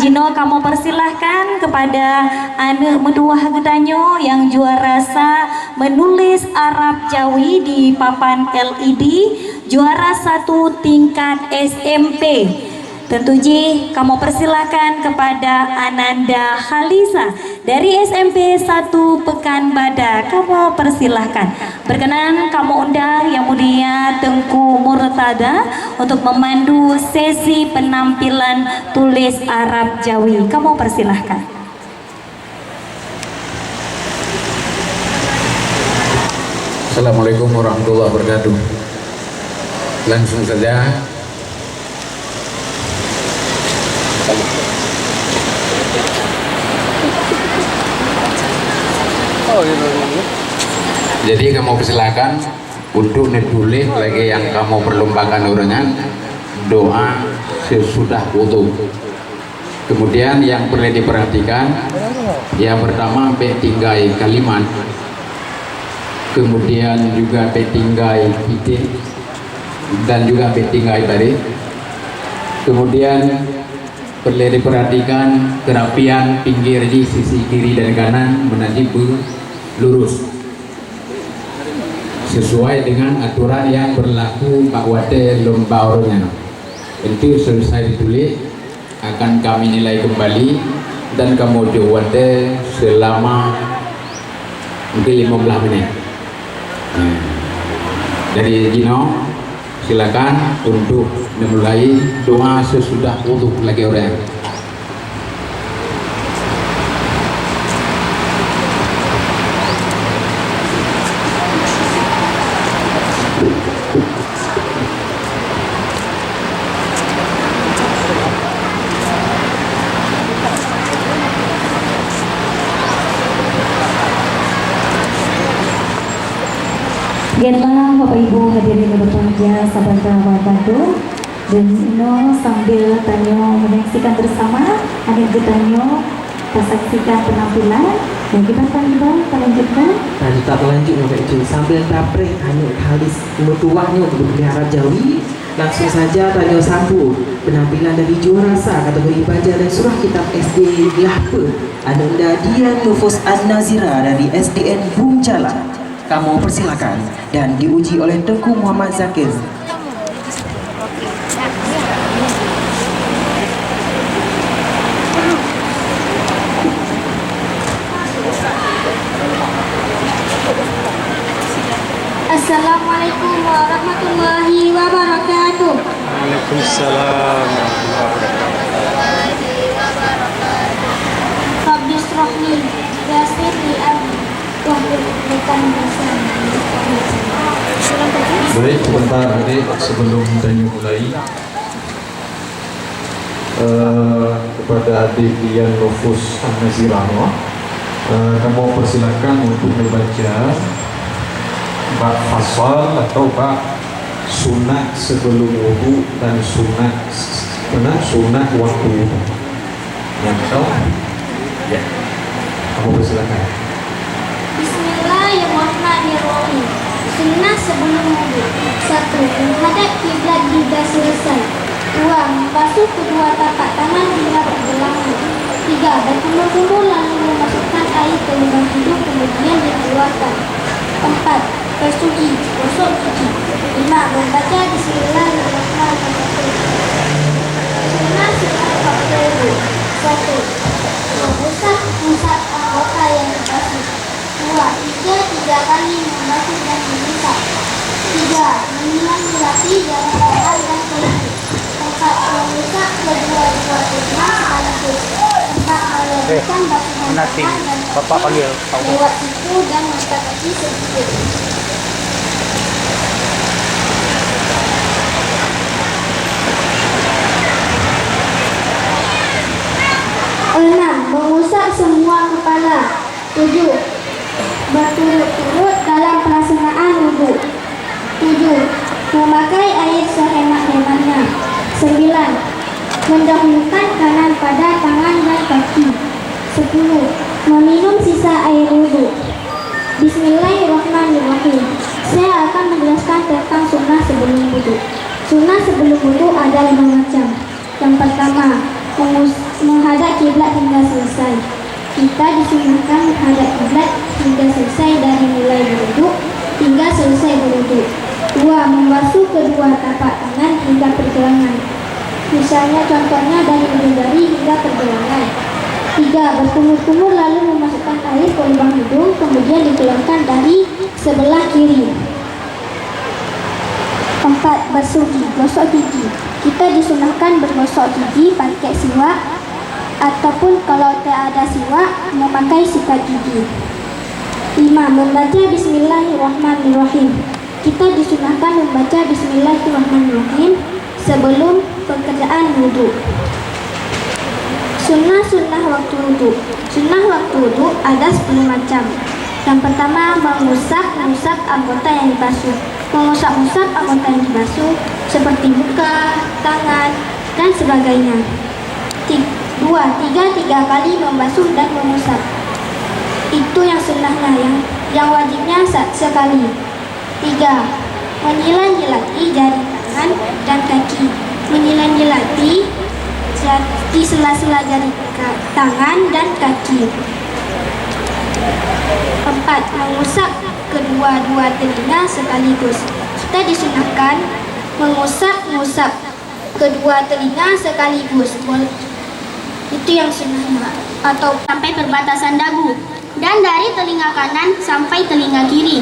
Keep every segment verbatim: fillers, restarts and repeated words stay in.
Jinoe kamoe persilahkan kepada aneuk meutuwah geutanyoe nyang juara sa menulis Arab Jawi di papan L E D, juara satu tingkat S M P. Tentu jih kamoe persilahkan kepada Ananda Khalisa dari S M P satu Pekan Bada. Kamoe persilahkan. Berkenan kamoe undang Yang Mulia Teungku Murtada untuk memandu sesi penampilan tulis Arab Jawi. Kamoe persilahkan. Assalamualaikum warahmatullahi wabarakatuh. Langsung saja. Jadi kamoe persilakan untuk neutuléh lagée nyang kamoe perlombakan uroe nyan, doa sesudah wudu. Kemudian yang perlu diperhatikan, yang pertama bèk tinggai kalimat, kemudian juga bèk tinggai titik, dan juga bèk tinggai baréh. Kemudian perlu diperhatikan kerapian pinggir jih sisi kiri dan kanan meunan jih lurus sesuai dengan aturan yang berlaku bak watèe lomba uroe nyan. Enteuk selesai dituléh, akan kami nilai kembali dan kamoe jok watèe selama mungkin lima belas menit. Hmm. Jadi jinoe silakan untuk dimulai doa sesudah wudu lagèe ureueng. Geutanyoe Bapak Ibu hadirin nyang berbahagia, saban teuma bandum. Dan inoe sambil tanyoe menyaksikan bersama, aneuk geutanyoe tasaksikan penampilan. Dan kita tanyoe talanjutkan. Dan tetap lanjut, Bapak Ibu, sambil tapreh aneuk Khalis meutuwah nyoe keu Arab Jawi. Langsung saja tanyoe sambut penampilan dari juara sa kategori baca dan surah kitab S D Lahpe, Ananda Dian Nufus An-Nazira dari S D N Bum Jalan. Kamoe persilakan dan diuji oleh Teungku Muhammad Zakir. Assalamualaikum warahmatullahi wabarakatuh. Waalaikumsalam warahmatullahi wabarakatuh. Rabbi shrah li, yassir li amri, wahlul 'uqdatam min lisani. Baik, sebentar, adik, sebelum kita mulai. Eh, kepada adik Dian Nufus An-Nazirah, eh, kamoe persilakan untuk membaca bab fasal atau bab sunat sebelum wudu dan sunat, benar, sunat waktu wudu. Yang betul? Ya. Kamoe persilakan. Bismillahirrahmanirrahim. Sunnah sebelum wudu. Satu, menghadap kiblat hingga selesai. Dua, membasuh kedua tapak tangan hingga pergelangan. Tiga, berkumur-kumur lalu memasukkan air ke lubang hidung kemudian dikeluarkan. Empat, bersuci, gosok gigi. Lima, membaca Bismillahirrahmanirrahim. Sunnah-sunnah waktu wudu. Satu, mengusap-usap anggota yang dibasuh. Dua, tiga, tiga kali membasuh dan mengusap. Tiga, menyirami jarum tangan dan pelipis. Empat, mengusap kedua-dua telinga sekaligus. Empat, melebihkan basuhan tangan dan kaki lewat siku dan mata kaki sedikit. Enam, mengusap semua kepala. Tujuh, berturut-turut dalam pelaksanaan wudu. Tujuh, memakai air sehemat-hematnya. Sembilan, mendahulukan kanan pada tangan dan kaki. Sepuluh, meminum sisa air wudu. Bismillahirrahmanirrahim. Saya akan menjelaskan tentang sunnah sebelum wudu. Sunnah sebelum wudu ada lima macam. Yang pertama, mengus- Menghadap kiblat hingga selesai. Kita disunahkan menghadap kiblat hingga selesai dari mulai berwuduk hingga selesai berwuduk. Dua, membasuh kedua tapak tangan hingga pergelangan. Misalnya contohnya dari ujung jari hingga pergelangan. Tiga, berkumur-kumur lalu memasukkan air ke lubang hidung, kemudian dikeluarkan dari sebelah kiri. Empat, bersugi, gosok gigi. Kita disunahkan bergosok gigi pakai siwak ataupun kalau tak ada siwak, memakai sikat gigi. Lima, membaca Bismillahirrahmanirrahim. Kita disunahkan membaca Bismillahirrahmanirrahim sebelum pekerjaan wudhu. Sunnah-sunnah waktu wudhu. Sunnah waktu wudhu ada sepuluh macam. Yang pertama, mengusap-ngusap anggota yang dibasuh. Mengusap-ngusap anggota yang dibasuh seperti muka, tangan, dan sebagainya. Ti- dua, tiga, tiga kali membasuh dan mengusap. Itu yang sunnahnya, yang, yang wajibnya sa- sekali. Tiga, menjilat-jilati jari tangan dan kaki. Menjilat-jilati ja- di sela-sela jari ka- tangan dan kaki. Empat, mengusap kedua-dua telinga sekaligus. Kita disunahkan mengusap-ngusap kedua telinga sekaligus. Bol- Itu yang sunnahnya. Atau sampai perbatasan dagu, dan dari telinga kanan sampai telinga kiri.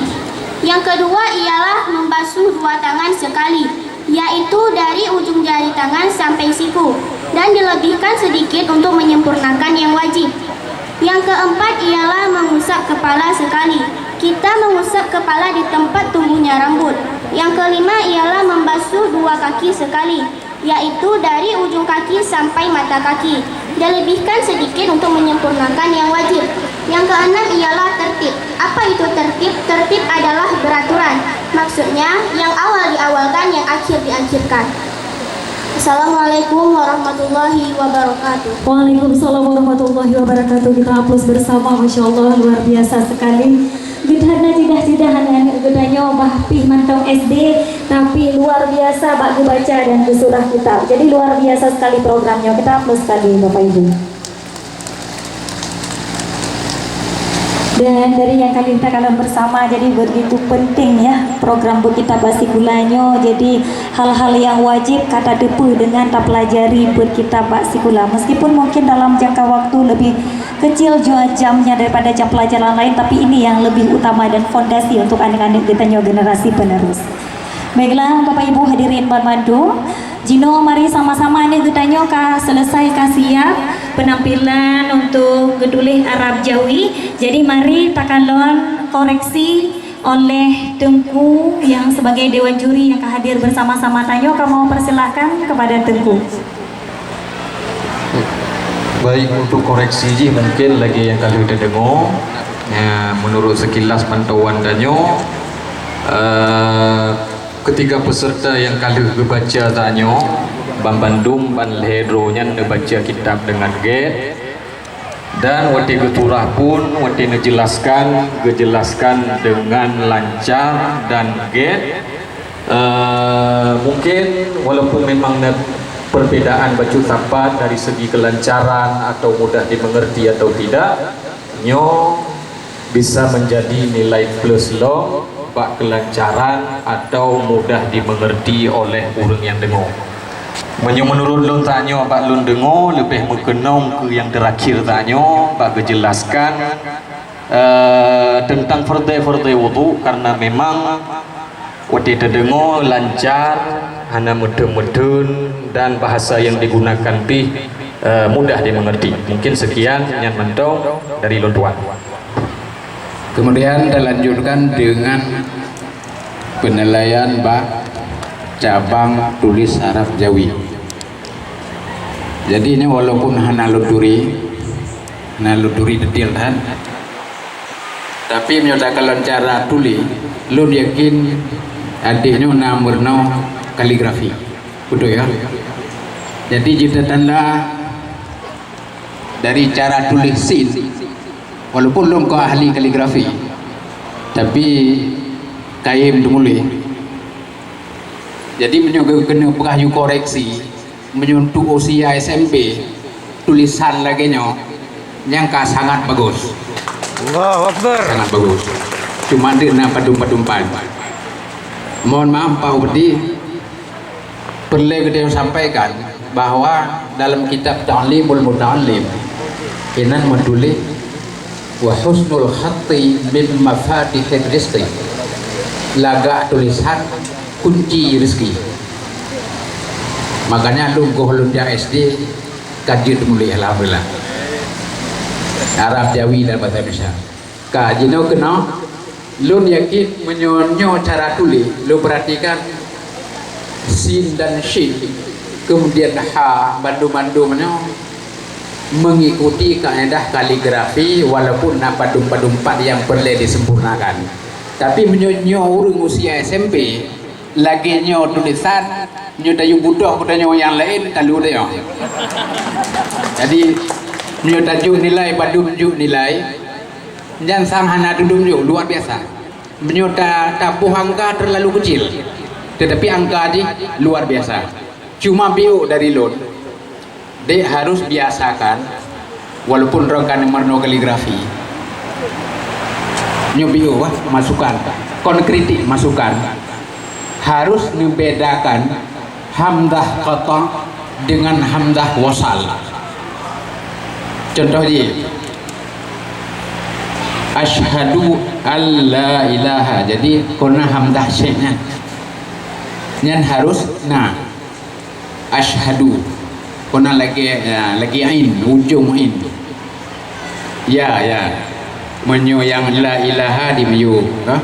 Yang kedua ialah membasuh dua tangan sekali, yaitu dari ujung jari tangan sampai siku, dan dilebihkan sedikit untuk menyempurnakan yang wajib. Yang keempat ialah mengusap kepala sekali. Kita mengusap kepala di tempat tumbuhnya rambut. Yang kelima ialah membasuh dua kaki sekali, yaitu dari ujung kaki sampai mata kaki. Dilebihkan sedikit untuk menyempurnakan yang wajib. Yang keenam ialah tertib. Apa itu tertib? Tertib adalah beraturan. Maksudnya, yang awal diawalkan, yang akhir diakhirkan. Assalamualaikum warahmatullahi wabarakatuh. Waalaikumsalam warahmatullahi wabarakatuh. Kita aplaus bersama, Masya Allah, luar biasa sekali. Geutanyoe jidah-jidah aneuk-aneuk geutanyoe bah pih mantong S D, tapi luar biasa bak geubaca dan geusurah kitab. Jadi luar biasa sekali program nyoe. Kita aplaus sekali, Bapak Ibu. Dan dari nyang ka lheueh takalon bersama, jadi begitu penting ya program beukitab bak sikula nyoe. Jadi hal-hal nyang wajib ka tateupeue deungon tapelajari beukitab bak sikula. Meskipun mungkin dalam jangka waktu lebih kecil jua jamnya daripada jam pelajaran lain, tapi ini yang lebih utama dan fondasi untuk aneuk-aneuk geutanyoe generasi penerus. Baiklah, Bapak Ibu hadirin banmandum, jinoe mari sama-sama aneuk geutanyoe ka selesai, ka siap penampilan untuk geutuléh Arab Jawi. Jadi mari takalon koreksi oleh Teungku yang sebagai dewan juri yang ka hadir bersama-sama tanyoe, kamoe persilahkan kepada Teungku. Baik, untuk koreksi jih mungkin lagée nyang ka lheueh teudeungoe, ya, menurut sekilas pantauan tanyoe, eh, ketiga peserta nyang ka lheueh geubaca tanyoe, banmandum ban lhée droe nyan neubaca kitab deungon gét, dan watée geusurah pun, watée neujelaskan, geujelaskan deungon lancar dan gét. Eh, mungkin walaupun memang na perbedaan bacut sapat dari segi kelancaran atau mudah dimengerti atau tidak, nyoe bisa menjadi nilai plus lom bak kelancaran atau mudah dimengerti oleh ureuëng nyang deungoe. Meunyoe meunurot lôn tanyoe bak lôn deungoe, leubeh meukeunong keu nyang teurakhir tanyoe bak geujelaskan, eh, teuntang fardhai-fardhai wudhu, karena memang watée teudeungoe lancar, hana meutheun-meutheun, dan bahasa yang digunakan pih, eh, mudah dimengerti. Mungkin sekian nyan mantong dari lôn tuan. Kemudian talanjutkan dengan penilaian bak cabang tulis Arab Jawi. Jadi ini walaupun hana lôn turi, hana lôn turi detail that, tapi meunyoe takalon cara tuléh, lôn yakin adék nyoe na meurunoe kaligrafi. Betul ya? Jadi jeuet tatanda dari cara tuléh sin, walaupun lôn kon ahli kaligrafi, tapi kayém teumuléh. Jadi meunyoe keuneuk peugah yue koreksi, meunyoe untuk usia S M P, tulisan lagée nyoe nyang ka sangat bagus. Allahu Akbar. Sangat bagus. Cuma deuek na padum-padum pan. Mohon maaf, Pak Bupati, peureulée geutanyoe sampaikan bahwa dalam kitab Ta'limul Muta'allim, inan meutuléh, "Wa husnul khatti min mafatihir rizqi." Lagak tulisan kunci rezeki. Makanya lôn goh lôn jak S D, ka jeuet menuléh, alhamdulillah. Arab Jawi dan bahasa Indonesia. Ka jinoe keunoe, lôn yakin meunyoe nyoe cara tuléh, lôn perhatikan sin dan shin, kemudian ha, bandum-bandum nyoe mengikuti kaedah kaligrafi, walaupun na padum-padum pat nyang peureulée disempurnakan. Tapi meunyoe nyoe ureuëng usia S M P, lagée nyoe tulisan, nyoe tayue beudoh geutanyoe nyang laén, talu tanyoe. Jadi, meunyoe tajok nilai, padum jok nilai, nyan sang hana tudum jok, luar biasa. Meunyoe ta-, taboh angka terlalu kecil, tetapi angka jih luar biasa. Cuma biôk dari lôn, dek harus biasakan, walaupun droe ka neumeurunoe kaligrafi, nyoe biôh, wah, masukan, kon kritik, masukan, harus neubedakan hamzah qatha dengan hamzah wasal. Contoh jih, asyhadu alla ilaha. Jadi, kon na hamzah syekh nyan. Nyan harus na asyhadu. Kon na lagée, ya, lagée ain, ujong ain. Ya, ya. Meunyoe nyang la ilaha dimiyueb, ha?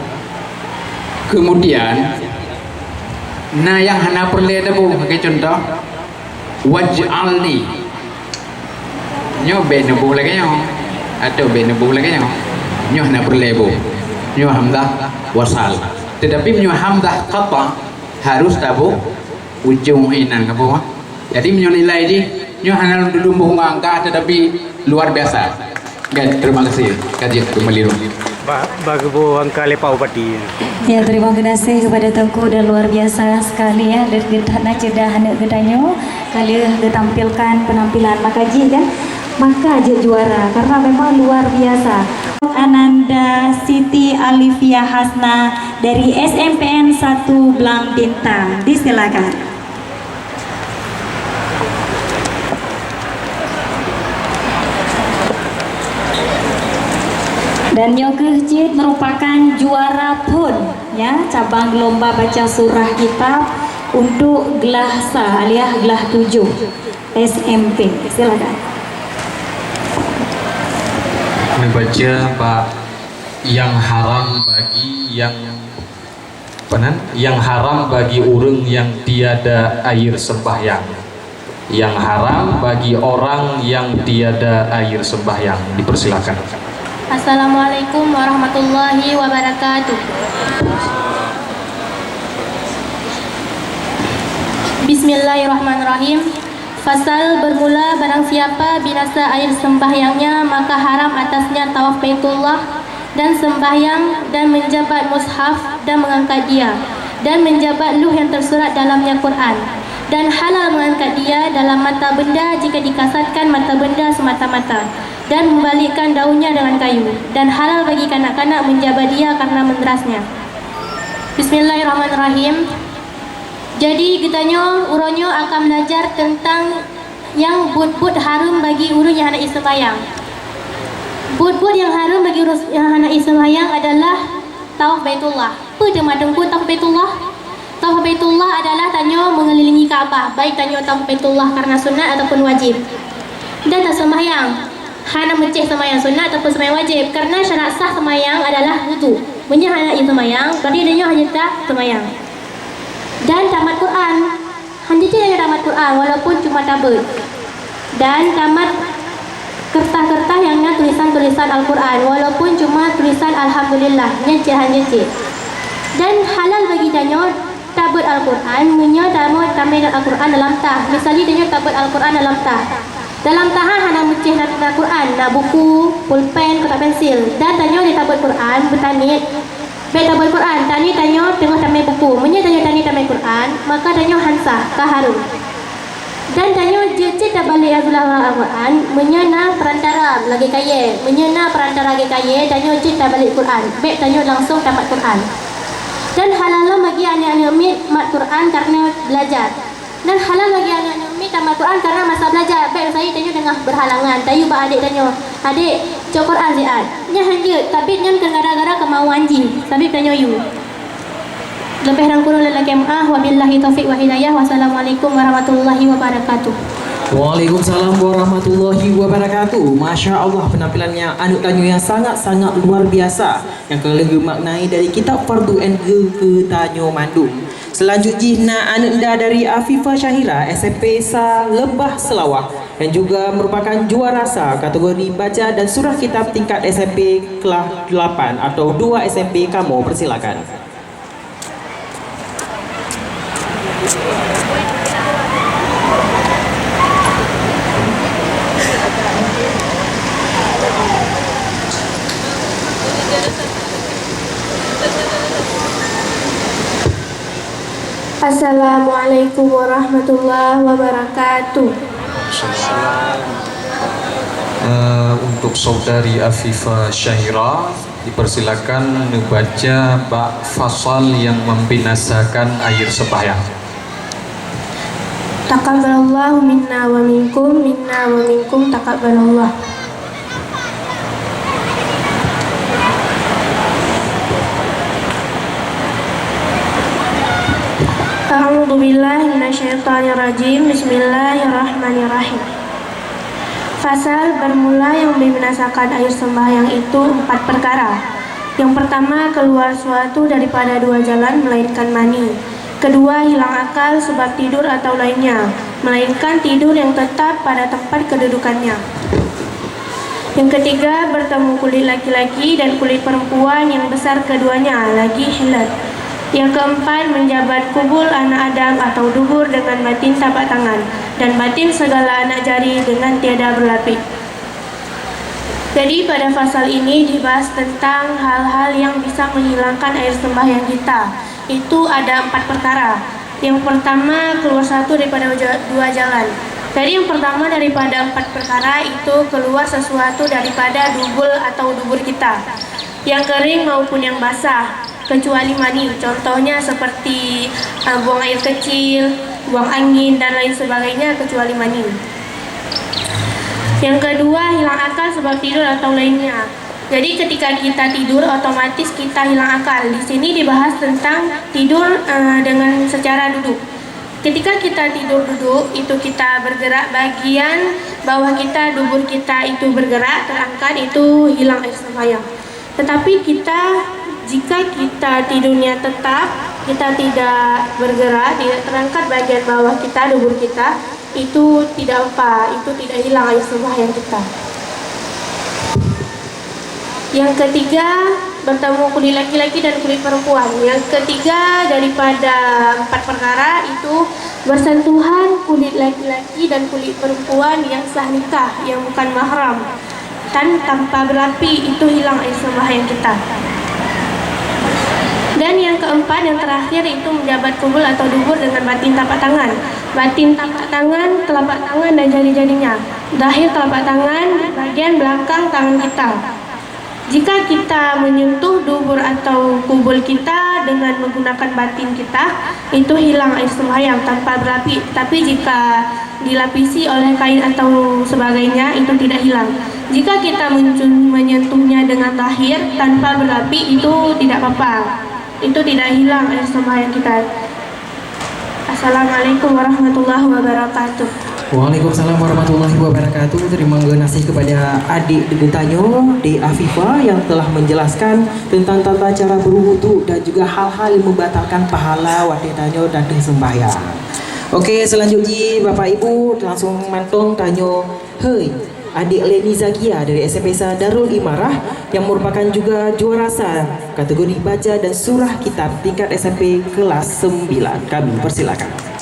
Kemudian, na nyang hana peureulée taboh, lagée contoh, waj'alni. Nyoe bék neuboh lagée nyoe, atau bék neuboh lagée nyoe. Nyoe hana peureulée boh. Nyoe hamzah wasal. Tetapi meunyoe hamzah qatha, harus taboh ujong inan, ka boh. Jadi, meunyoe nilai jih, nyoe hana lôn tudoh boh ngon angka, tetapi luar biasa. Oke, terima kasih. Kaji kembali. Ba-, bagi boh angka lé Pak Bupati. Ya, terima kasih kepada Teungku dan luar biasa sekali, ya, dan geutanyoe ceudah aneuk geutanyoe ka lheueh geutampilkan penampilan maka jih, kan? Maka jeuet juara karena memang luar biasa. Ananda Siti Alifia Hasna dari S M P N satu Blang Bintang. Disilakan. Dan nyoe kheueh cit merupakan juara phon, ya, cabang lomba baca surah kitab untuk glah sa alias glah tujoh S M P. Silakan. Neubaca bak yang haram bagi yang Apa nan? Yang haram bagi ureuëng yang tiada air sembahyang. Yang haram bagi orang yang tiada air sembahyang. Dipersilakan. Assalamualaikum warahmatullahi wabarakatuh. Bismillahirrahmanirrahim. Fasal bermula, barang siapa binasa air sembahyangnya, maka haram atasnya tawaf Baitullah dan sembahyang dan menjabat mushaf dan mengangkat dia, dan menjabat luh yang tersurat dalamnya Quran, dan halal mengangkat dia dalam mata benda jika dikasatkan mata benda semata-mata, dan membalikkan daunnya dengan kayu, dan halal bagi kanak-kanak menjabat dia karena menderasnya. Bismillahirrahmanirrahim. Jadi, geutanyoe uroe nyoe akan belajar tentang nyang buet-buet hareuem bagi ureuëng nyang hana ié seumayang. Buet-buet nyang hareuem bagi ureuëng nyang hana ié seumayang adalah tawaf Baitullah. Peue teuma teungku tawaf Baitullah? Tawaf Baitullah adalah tanyoe meungeulilingi Ka'bah, baik tanyoe tawaf Baitullah karena sunat ataupun wajib. Dan taseumayang, hana meucéh seumayang sunat ataupun seumayang wajib, karena syarat sah seumayang adalah wudu. Meunyoe hana ié seumayang, berarti tanyoe hana taseumayang. Dan tamat Quran. Hana jeuet tamat Quran walaupun cuma tabeuet. Dan tamat kertas-kertas nyang na tulisan-tulisan Al-Quran walaupun cuma tulisan Alhamdulillah, nyan cit hana jeuet. Dan halal bagi tanyoe tabeuet Al-Quran meunyoe tanyoe tamé Al-Quran dalam tah. Misalnya tanyoe tabeuet Al-Quran dalam tah. Dalam tah hana meucéh na, na Quran, na buku, pulpen, kotak pensil. Dan tanyoe tabeuet Quran beutaniet. Bék tabeuet Quran, taniet tanyoe teungoh tamé buku. Meunyoe tanyoe taniet tamé Quran, maka tanyoe han sah, ka hareuem. Dan tanyoe jeuet cit tabalek Al-Quran, meunyoe na perantara lagèe kayèe, meunyoe na perantara lagèe kayèe, tanyoe jeuet tabalek Quran, bèk tanyoe langsong tamat Quran. Dan hana lom lagèe aneuk-aneuk miet mat Quran karena belajar. Dan hana lom lagèe aneuk-aneuk miet tamat Quran karena masa belajar, bèk saja tanyoe teungoh berhalangan, tayue bak adék tanyoe, "Adék, cok Quran siat." Nyan hanjeuet, tapi nyan keu gara-gara keumauan jih, sabab tanyoe yue. Leubeh dan kureueng lôn lakèe meu'ah. Wabillahi taufiq wal hidayah. Wassalamualaikum warahmatullahi wabarakatuh. Waalaikumsalam warahmatullahi wabarakatuh. Masya Allah, penampilannya aneuk tanyoe yang sangat-sangat luar biasa, yang ka lheueh geumaknai dari kitab Fardhu Ain geu keu tanyoe mandum. Selanjut jih na aneuk nda dari Afifah Syahira, S M P Sa Lebah Selawah, yang juga merupakan juara sa kategori baca dan surah kitab tingkat S M P kelas delapan atau dua S M P kamoe. Persilakan. Assalamualaikum warahmatullahi wabarakatuh. Eh, untuk saudari Afifah Syahira, dipersilakan membaca bak fasal yang membinasakan air sembahyang. Taqabbalallahu minna wa minkum, minna wa minkum taqabbalallah. A'udzubillahi minasyaitonirrajim. Bismillahirrahmanirrahim. Fasal bermula yang membinasakan air sembahyang itu empat perkara. Yang pertama, keluar suatu daripada dua jalan melainkan mani. Kedua, hilang akal sebab tidur atau lainnya, melainkan tidur yang tetap pada tempat kedudukannya. Yang ketiga, bertemu kulit laki-laki dan kulit perempuan yang besar keduanya lagi hilat. Yang keempat, menjabat kubul anak Adam atau dubur dengan batin tapak tangan dan batin segala anak jari dengan tiada berlapik. Jadi, pada fasal ini dibahas tentang hal-hal yang bisa menghilangkan air sembahyang kita. Itu ada empat perkara. Yang pertama, keluar suatu daripada ja-, dua jalan. Jadi, yang pertama daripada empat perkara itu keluar sesuatu daripada dubul atau dubur kita, yang kering maupun yang basah, kecuali mani. Contohnya seperti, eh, buang air kecil, buang angin, dan lain sebagainya, kecuali mani. Yang kedua, hilang akal sebab tidur atau lainnya. Jadi, ketika kita tidur, otomatis kita hilang akal. Di sini dibahas tentang tidur, eh, dengan secara duduk. Ketika kita tidur duduk, itu kita bergerak, bagian bawah kita, dubur kita itu bergerak, terangkat, itu hilang air sembahyang. Tetapi kita, jika kita tidurnya tetap, kita tidak bergerak, tidak terangkat bagian bawah kita, dubur kita, itu tidak apa, itu tidak hilang air sembahyang kita. Yang ketiga, bertemu kulit laki-laki dan kulit perempuan. Yang ketiga daripada empat perkara itu, bersentuhan kulit laki-laki dan kulit perempuan yang sah nikah, yang bukan mahram, dan tanpa berlapik, itu hilang air sembahyang kita. Dan yang keempat, yang terakhir, itu menjabat kubul atau dubur dengan batin tapak tangan. Batin tapak tangan, telapak tangan dan jari-jarinya. Zahir telapak tangan, bagian belakang tangan kita. Jika kita menyentuh dubur atau kubul kita dengan menggunakan batin kita, itu hilang air sembahyang tanpa berlapik. Tapi jika dilapisi oleh kain atau sebagainya, itu tidak hilang. Jika kita mencun-, menyentuhnya dengan zahir tanpa berlapik, itu tidak apa-apa. Itu tidak hilang air sembahyang kita. Assalamualaikum warahmatullahi wabarakatuh. Waalaikumsalam warahmatullahi wabarakatuh. Terima kasih kepada adik tanyoe, Dek Afifah, yang telah menjelaskan tentang tata cara berwudu dan juga hal-hal yang membatalkan pahala watèe tanyoe datang sembahyang. Oke, selanjutnya Bapak Ibu langsung mantong tanyoe. Hei, adik Leni Zakia dari S M P Sa Darul Imarah yang merupakan juga juara sa kategori baca dan surah kitab tingkat S M P kelas sembilan. Kami persilakan.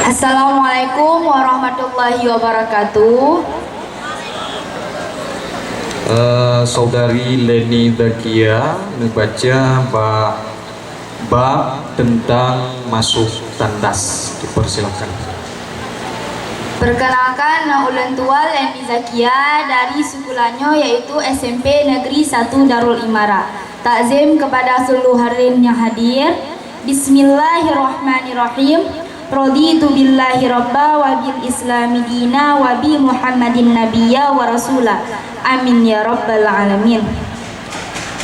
Assalamualaikum warahmatullahi wabarakatuh. Eh, Saudari Leni Zakia neubaca bak bab tentang masuk tandas. Dipersilakan. Perkenalkan, nama ulun tuan Leni Zakia dari sekolah nyoe, yaitu S M P Negeri Satu Darul Imarah. Takzim kepada seluruh hadirin yang hadir. Bismillahirrahmanirrahim. Raditu billahi rabba wa bil islami dina wa bi Muhammadin nabiyya wa rasula. Amin ya rabbal alamin.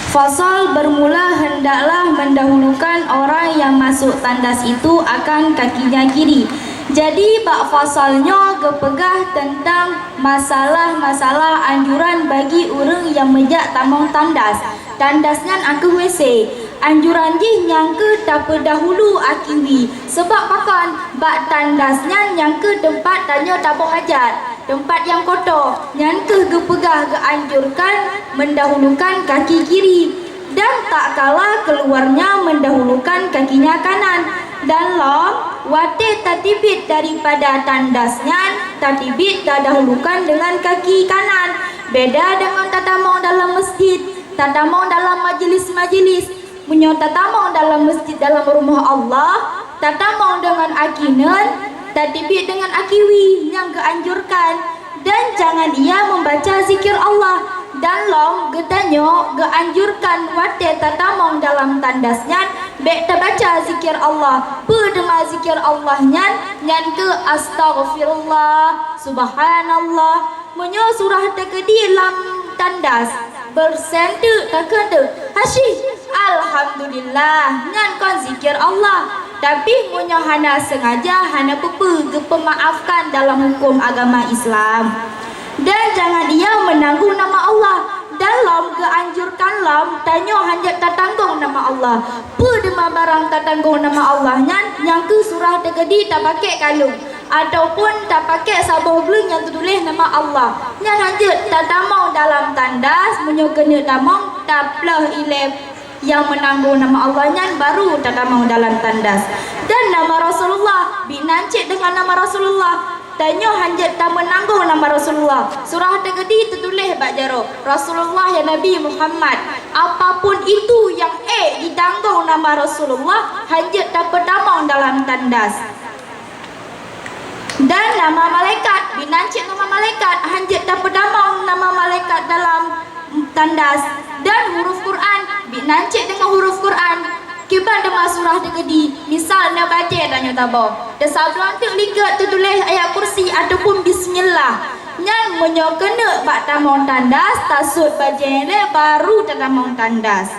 Fasal bermula hendaklah mendahulukan orang yang masuk tandas itu akan kakinya kiri. Jadi, bak fasal nyoe geupeugah tentang masalah-masalah anjuran bagi ureuëng nyang meujak tamong tandas. Tandas nyan akeuh W C. Anjuran jih nyang keuh tapeudahulu akiwi. Seubab pakon? Bak tandas nyan nyang keuh teumpat tanyoe tabong hajat, teumpat nyang koto. Nyan keuh geupeugah geuanjurkan meundahulukan kaki kiri. Dan tak kala keuluwarnya meundahulukan kakinya kanan. Dan lom, watée tateubiet daripada tandas nyan, tateubiet tadahulukan deungon kaki kanan. Beda deungon tatamong dalam masjid, tatamong dalam majelis-majelis. Meunyoe tatamong dalam masjid dalam rumoh Allah, tatamong deungon aki neuen, tateubiet deungon akiwi nyang geuanjurkan. Dan jangan ia membaca zikir Allah. Dan lom geutanyoe geuanjurkan watée tatamong dalam tandas nyan, bék tabaca zikir Allah. Peue teuma zikir Allah nyan? Nyan keuh astaghfirullah, subhanallah. Meunyoe surah teukeudi lam tandas, beusenteuk takheun teuk, "Hasyih, alhamdulillah," nyan kon zikir Allah. Tapi meunyoe hana sengaja, hana peue-peue, geupeumaafkan dalam huköm agama Islam. Dan jangan ia menanggung nama Allah. Dan lom geuanjurkan lom tanyoe hanjeuet tatanggong nama Allah. Peue teuma barang tatanggong nama Allah nyan? Nyang keuh surah teukeudi tapakée kalung, ataupun tapakée saboh gleueng nyang teutuléh nama Allah. Nyan hanjeuet tatamong dalam tandas, meunyoe keuneuk tamong, taplôh ilée nyang meunanggong nama Allah nyan baru tatamong dalam tandas. Dan nama Rasulullah, bit nan cit deungon nama Rasulullah. Tanyoe hanjeuet tameunanggong nama Rasulullah. Surah teukeudi teutuléh bak jaroe, "Rasulullah ya Nabi Muhammad." Apapun itu nyang ék jitanggong nama Rasulullah, hanjeuet tapeutamong dalam tandas. Dan nama malaikat, bit nan cit nama malaikat, hanjeuet tapeutamong nama malaikat dalam tandas. Dan huruf Quran, bit nan cit deungon huruf Quran. Kiban teuma surah teukeudi, misal na bajée tanyoe taboh. Teusablon teuk likot teutuléh ayat kursi ataupun bismillah. Nyan meunyoe keuneuk bak tamong tandas, tasot bajée lé baru tatamong tandas.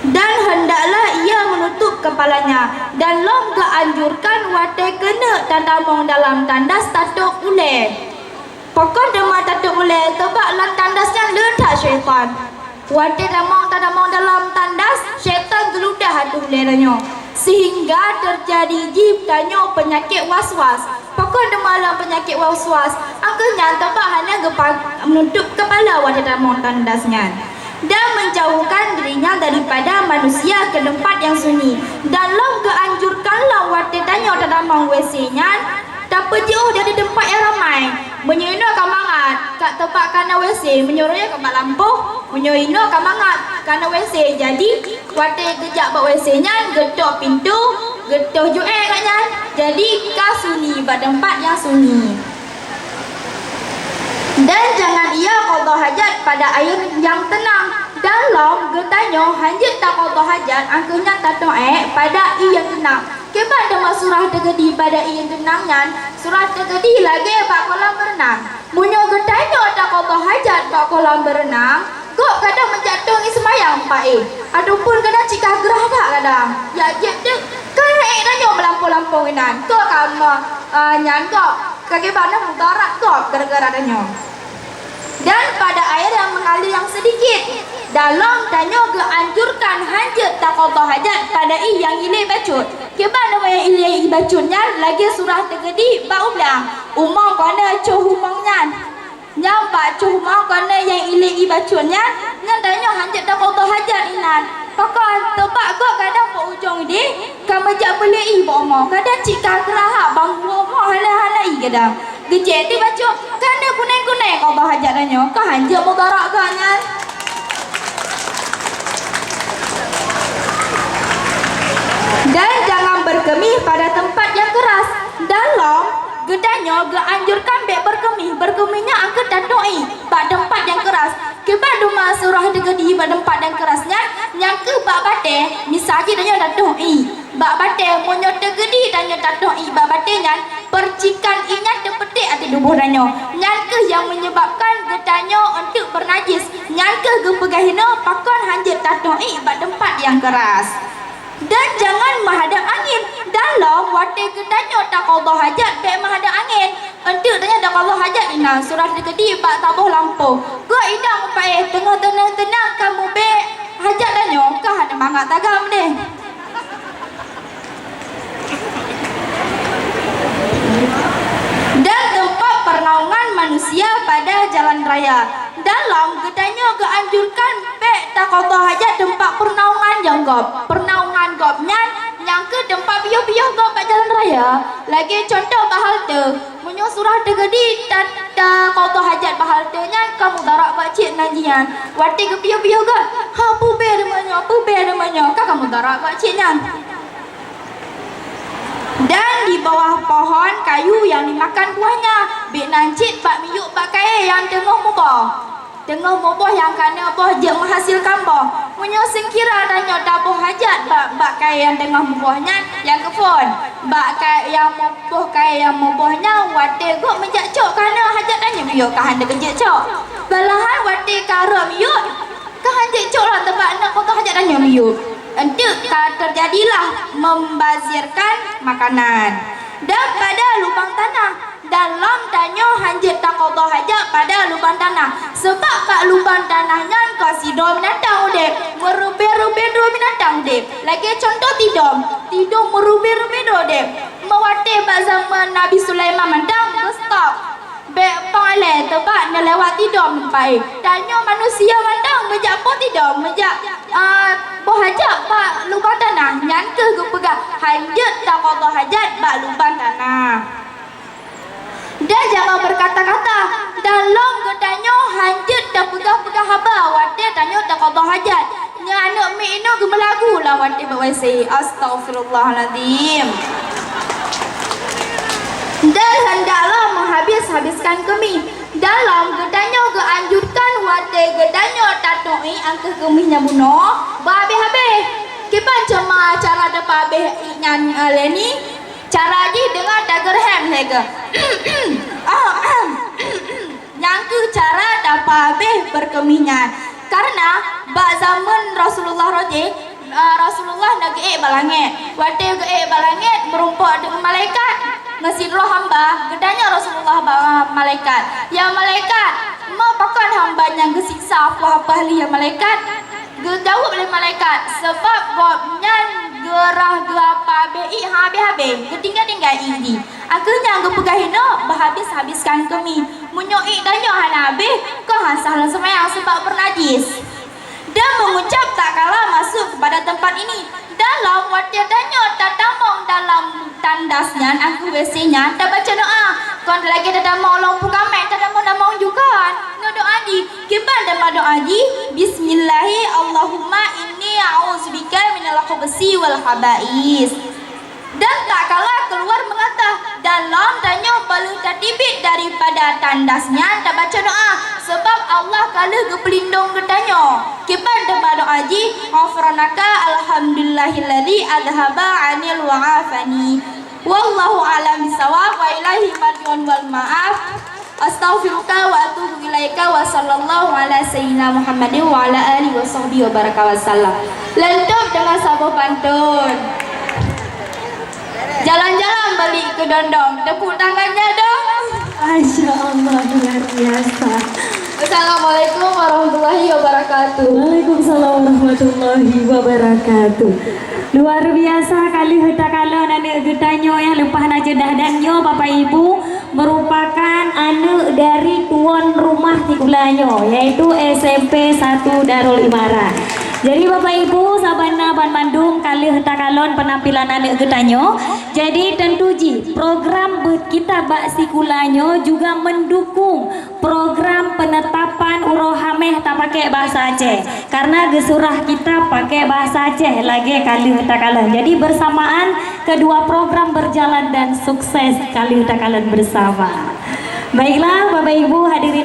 Dan hendaklah ia menutup kepalanya, dan lom geuanjurkan watée keuneuk tatamong dalam tandas tatôb ulée. Pakon teuma tatôb ulée? Teubak lam tandas nyan le that syaitan. Watée tamong tatamong dalam tandas, syaitan geuludah ateueh ulée tanyoe, sehingga teujadi jih tanyoe peunyakét was-was. Pakon teuma lom peunyakét was-was? Angkeuh nyan teubak hana geupa-, meunutup keupala watée tamong tandas nyan, dan menjauhkan dirinya daripada manusia ke tempat yang sunyi. Dan lom geuanjurkan lom watée tanyoe tatamong W C nyan, tapeujiôh dari teumpat nyang ramai. Meunyoe inoe ka mangat, ka teubak ka na W C, meunyoe roe ka bak lampôh, meunyoe inoe ka mangat, ka na W C. Jadi, watée geujak bak W C nyan, geutok pintoe, geutoh juéh gobnyan. Jadi, ka sunyi bak teumpat nyang sunyi. Dan jangan ia qadha hajat pada air yang tenang. Dan lom geutanyoe hanjeuet taqadha hajat, angkeuh nyan tateuék pada ié nyang teunang. Kiban teuma surah teukeudi pada ié nyang teunang nyan? Surah teukeudi lagée bak kolam beureunang. Meunyoe geutanyoe taqadha hajat bak kolam beureunang, gob kadang meujak toe ngon seumayang paéh, ataupun kadang cit ka grah that kadang. Jak jieb teuk, ka ék tanyoe meulampôh-lampôh inan. Gob ka ma-, eh, nyan gob, ka kiban na mudarat gob gara-gara tanyoe. Dan pada air yang mengalir yang sedikit. Dan lom tanyoe geuanjurkan hanjeuet taqadha hajat pada ié nyang ilée bacut. Kiban teuma nyang ilée ié bacut nyan? Lagée surah teukeudi bak u blang, umong kona coh umong nyan. Nyan bak coh umong kona nyang ilée ié bacut nyan, nyan tanyoe hanjeuet taqadha hajat inan. Pakon, teubak gob kadang bak ujong idéh, ka meujak beulée ié bak umoe, kadang cit ka geurahak bangku umoe hana-hana ié gadang. Geucék teuh bacut, ka na kuneng-kuneng qadha hajat tanyoe, ka hanjeuet mudarat geuh nyan. Dan jangan berkemih pada tempat yang keras. Dan lom, geutanyoe geuanjurkan bék berkemih. Berkemih nyan angkeuh tatoh ié bak teumpat nyang keuras. Kiban teuma surah teukeudi bak teumpat nyang keuras nyan, nyan keuh bak batée, misai jih tanyoe tatoh ié bak batée, meunyoe teukeudi tanyoe tatoh ié bak batée nyan, percikan ié nyan teupeuték ateueh tuboh tanyoe. Nyan keuh nyang menyebabkan geutanyoe eunteuk beunajis. Nyan keuh geupeugah inoe pakon hanjeuet tatoh ié bak teumpat nyang keuras. Dan jangan menghadap angin. Dan lom watée geutanyoe taqadha hajat bék menghadap angin. Eunteuk tanyoe taqadha hajat inan, surah teukeudi bak saboh lampôh. Gob idang paéh teungoh teunang-teunang ka muba hajat tanyoe, ka hana mangat tagam deh. Dan tempat pernaungan manusia pada jalan raya. Dan lom geutanyoe geuanjurkan bék taqadha hajat teumpat pernaungan nyang gob. Pernaungan gob nyan nyang keuh teumpat piôh-piôh gob bak jalan raya. Lagée cuntoh bak halte. Meunyoe surah teukeudi ta-, taqadha hajat bak halte nyan ka mudarat bak cit nan jihnyan. Watée geupiôh-piôh gob, "Ha, peue bé rumoh nyoe, peue bé rumoh nyoe," ka, ka mudarat bak cit nyan. Dan di bawah pohon kayu yang dimakan buahnya, bék nan cit bak miyueb bak kayée nyang teungoh muboh. Teungoh muboh nyang ka na boh jeuet meuhasilkan boh. Meunyoe seukira tanyoe taboh hajat bak, bak kayée nyang teungoh muboh nyan, nyang keuphon, bak kayée nyang muboh, kayée nyang muboh nyan watée gob meujak cok ka na hajat tanyoe miyueb ka hana keujeuet cok. Malahan watée ka rhot miyueb, ka hanjeuet cok lom teubak na, pakon hajat tanyoe miyueb. Eunteuk ka teujadilah membazirkan makanan. Dan pada lubang tanah, dan lom tanyoe hanjeuet taqadha hajat pada lubang tanah. Seubab bak lubang tanah nyan ka sidroe binatang udeb, meurubée-rubée droe binatang udeb. Lagée cuntoh tidong, tidong meurubée-rubée droe udeb. Meuwatée bak zaman Nabi Sulaiman mantong geustop. Bék pang lé teubak neulewat tidong meupaéh. Tanyoe manusia mantong meujak boh tidong, meujak, ah, boh hajat bak lubang tanah. Nyan keuh geupeugah hanjeuet taqadha hajat bak lubang tanah. Dan jangan berkata-kata, dan lom geutanyoe hanjeuet tapeugah-peugah haba watée tanyoe taqadha hajat. Nyan aneuk miet inoe geumeulagu lam watée bak W C. Astaghfirullahalazim. Dan hendaklah menghabis-habiskan keumieng. Dan lom geutanyoe geuanjurkan watée geutanyoe tatoh ié angkeuh keumieng nyang bunoe, beuhabéh-habéh. Kiban teuma cara tapeuhabéh ié nyan, eh, lé ni? Cara jih deungon tageurhem lagée, nyang keuh cara tapeuhabéh beurkeumieng nyan. Kareuna bak zaman Rasulullah roh jih, ah, Rasulullah na geuék bak langét. Watée geuék bak langét, meurumpok deungon malaikat, ngon sidroe hamba, geutanyong Rasulullah bak malaikat, "Ya malaikat, ma pakon hamba nyang geusiksa, peue haba lé ya malaikat?" Geujaweueb lé malaikat, "Sabab gobnyan geurhah geuhabéh ié habéh-habéh, geutinggai-tinggai ié jih." Angkeuh nyan geupeugah inoe, "Beuhabis-habiskan keumieng. Meunyoe ié tanyoe hana habéh, kon han sah lôn seumayang sabab beunajis." Dan mengucap tatkala masuk kepada tempat ini, dan lom watée tanyoe tatamong dalam tandas nyan, angkeuh W C nyan, tabaca doa. Kon lagée tatamong lom pukamé, tatamong-tamong ju kon. Ngon doa jih, kiban teuma doa jih, "Bismillahi Allahumma inni a'udzubika minal khubusi wal khaba'is." Dan tatkala keuluar meulatah, dan lom tanyoe bak lheueh tateubiet daripada tandas nyan tabaca doa, sabab Allah ka lheueh geupeulindong geutanyoe. Kiban teuma doa jih, "Ghufranaka alhamdulillahilladzi adzhaba 'anni wa 'afani. Wallahu a'lam bissawab, wa ilaihi marji'un wal ma'ab." Astaghfiruka wa atubu ilaika wa sallallahu ala sayyidina Muhammadin wa ala alihi wa sahbihi wa baraka wa sallam. Leuntop deungon saboh pantun. Jalan-jalan balik ke Dondong. Tepuk tangannya dong. Masya Allah, luar biasa. Assalamualaikum warahmatullahi wabarakatuh. Waalaikumsalam warahmatullahi wabarakatuh. Luar biasa kali heuta kalon aneuk geutanyoe nyang leupah na ceudah dan nyoe Bapak Ibu merupakan aneuk dari tuan rumah sikula nyoe, yaitu S M P satu Darul Imarah. Jadi Bapak Ibu, saban na banmandum ka lheueh takalon penampilan aneuk geutanyoe. Jadi tentu jih program be-, kita bak sikula nyoe juga mendukung program penetapan uroe Hameh tapakai bahasa Aceh. Karena geusurah kita pakai bahasa Aceh lagée ka lheueh takalon. Jadi bersamaan kedua program berjalan dan sukses ka lheueh takalon bersama. Baiklah Bapak Ibu hadirin